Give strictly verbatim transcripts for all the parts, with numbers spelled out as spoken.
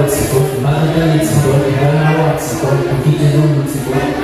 Ti Bòs, m pa t antann Ti Bòs, m pa t antann Ti Bòs, pou ki rezon pou Ti Bòs?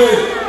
Yes.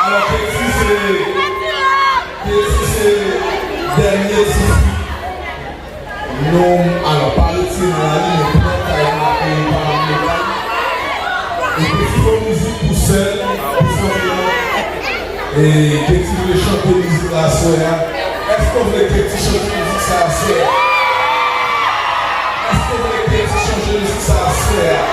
Alò, Katie se, Katie se dènye tifi nou, alò, pa retire nan lari, men pran kay la pou pa anmède. E Katie fè mizik pou sè l, pou fanmi an. E Katie vle chante mizik la aswè a. Èske w vle Katie chante mizik sa aswè a? Èske w vle Katie chante mizik sa aswè a?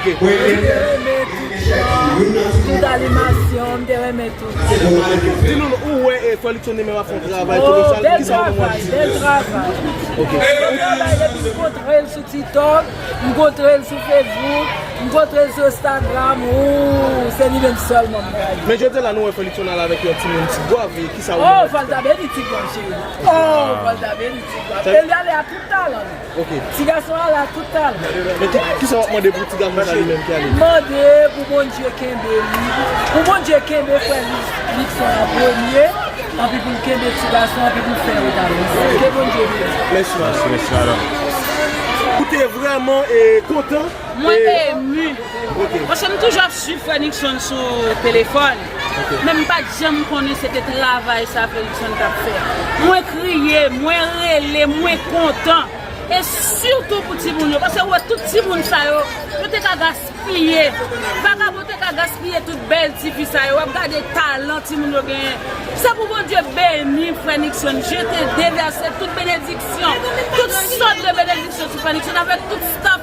M te renmen tout jan, tout animasyon, m te renmen tout. Di nou, ou wè, e, Frè Luckson li menm ap fè yon travay kolosal. Ki sa w wè? Oh, bèl travay, bèl travay. Ok. Bèl travay, depi m kontre l sou TikTok, m kontre l sou Facebook, m kontre l sou Instagram, ou, se li menm sèlman m wè. Men jodi a la, nou wè Frè Luckson al avèk yon timoun Ti Gwav, e ki sa w wè? Oh, fò l ta beni Ti Gwav, cheri. Oh, fò l ta beni Ti Gwav. E li ale a tout talan li. Ok. Ti gason a la tout talan. Men ki, ki sa w ap mande pou ti gason sa li menm ki ale? Mande pou Bondye kenbe li. Pou Bondye kenbe frè Luckson an premye, anpi pou l kenbe ti gason an, anpi pou l fè yo avanse. Ke Bondye beni. Mèsi, mèsi, mèsi, madanm. Ou te vrèman, e, kontan? Mwen emu. Ok. Paske m toujou ap swiv Frè Luckson sou telefòn. Ok. Men m pa t janm konnen se te travay sa Frè Luckson t ap fè. Mwen kriye, mwen rele, mwen kontan. E sitou pou timoun yo, paske ou wè tout timoun sa yo, yo te ka gaspiye. Vagabon te ka gaspiye tout bèl tifi sa yo. W ap gade talan timoun yo genyen. Se pou Bondye beni Frè Luckson, jete, devèse tout benediksyon, tout sòt de benediksyon sou Frè Luckson avèk tout staff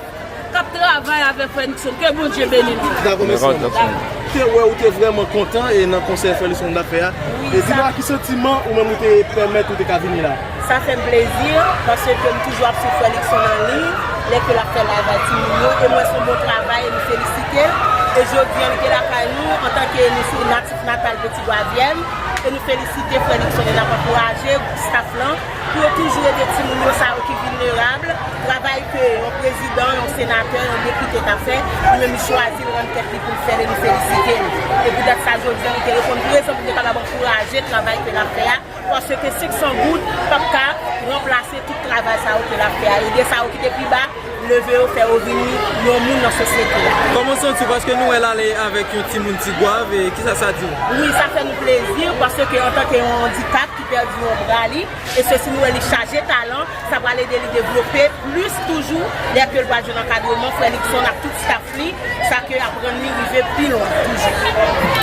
k ap travay avèk Frè Luckson. Ke Bondye beni nou. Dakò, mèsi. Te wè ou te vrèman kontan e nan konsè Frè Luckson t ap fè a. Wi, e di nou a ki santiman ou menm ou te pèmèt ou te ka vini la? Sa fè m plezi, paske m toujou ap swiv Frè Luckson an liy, lè ke l ap fè live ak timoun yo, e m wè se yon bon travay, e nou felisite l. E jodi a, li te lakay nou, antanke nou se natif natal Ti Gwavyèn, e nou felisite Frè Luckson e n ap ankouraje staff lan pou yo toujou ede timoun yo sa yo ki vilnerab. Travay ke yon prezidan, yon senatè, yon depite ka fè, li menm li chwazi l rann tèt li pou l fè l e nou felisite l. E poutèt sa jodi a nou te reponn prezan pou nou te kapab ankouraje travay ke l ap fè a, paske senk san goud p ap ka ranplase tout travay sa yo ke l ap fè a. Ede sa yo ki te pi ba, leve yo, fè yo vin yon moun nan sosyete a. Kòman w santi w? Paske nou wè l ale avèk yon timoun Ti Gwav, e kisa sa di w? Wi, sa fè nou plezi, paske antanke yon andikap ki pèdi yon bra li, e sesi nou wè li chaje talan, sa pral ede li devlope plis toujou, lè ke l pral jwenn ankadreman, Frè Luckson ak tout staff li, sa ke ap rann li rive pi lwen toujou.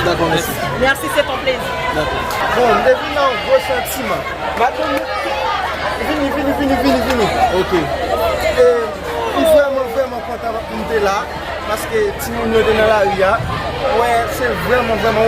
Dakò, mèsi. Mèsi, se ton plezi. Dakò. Bon, m te vin nan yon gwo santiman. Madanm, vini, vini, vini, vini, vini. Ok. E, m vrèman, vrèman kontan m te la, paske timoun yo te nan lari a. Wè, se vrèman, vrèman